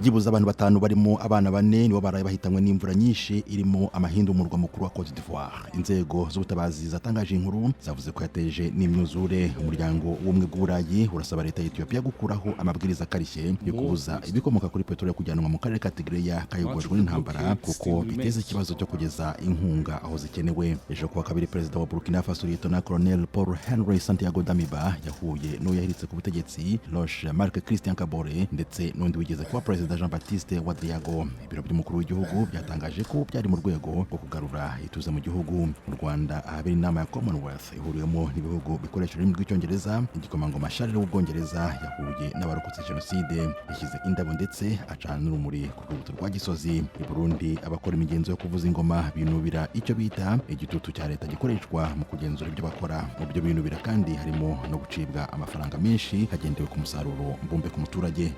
Byibuze abantu batanu barimo abana bane nibo baraye bahitanywe n'imvura nyinshi irimo amahindu mu murwa mukuru wa Cote d'Ivoire. Inzego z'ubutabazi zatangaje inkuru zavuze ko yateje n'imyuzure. Umuryango w'Ubumwe bw'Uburayi urasaba leta ya Ethiopia gukuraho amabwiriza akarishye yo kubuza ibikomoka kuri peteroli kujyanwa mu karere ka Tigray kayogojwe n'intambara, kuko biteza ikibazo cyo kugeza inkunga aho zikenewe. Ejo kuwa kabiri, perezida wa Burkina Faso, Lieutenant Colonel Paul Henry Santiago Damiba, yahuye n'uwo yahiritse ku butegetsi, Roch Marc Christian Kabore, ndetse n'undi wigeze kuba perezida, Jean Baptiste Ouedraogo. Ibiro by'umukuru w'igihugu byatangaje ko byari mu rwego rwo kugarura ituze mu gihugu. Mu Rwanda, ahabera inama ya Commonwealth ihuriwemo n'ibihugu bikoresha ururimi rw'Icyongereza, igikomangoma Charles w'Ubwongereza yahuye n'abarokotse jenoside, yashyize indabo ndetse acana n'urumuri ku rwibutso rwa Gisozi. I Burundi, abakora imigenzo yo kuvuza ingoma binubira icyo bita igitutu cya leta gikoreshwa mu kugenzura ibyo bakora. Mu byo binubira kandi harimo no gucibwa amafaranga menshi hagendewe ku musaruro mbumbe ku muturage.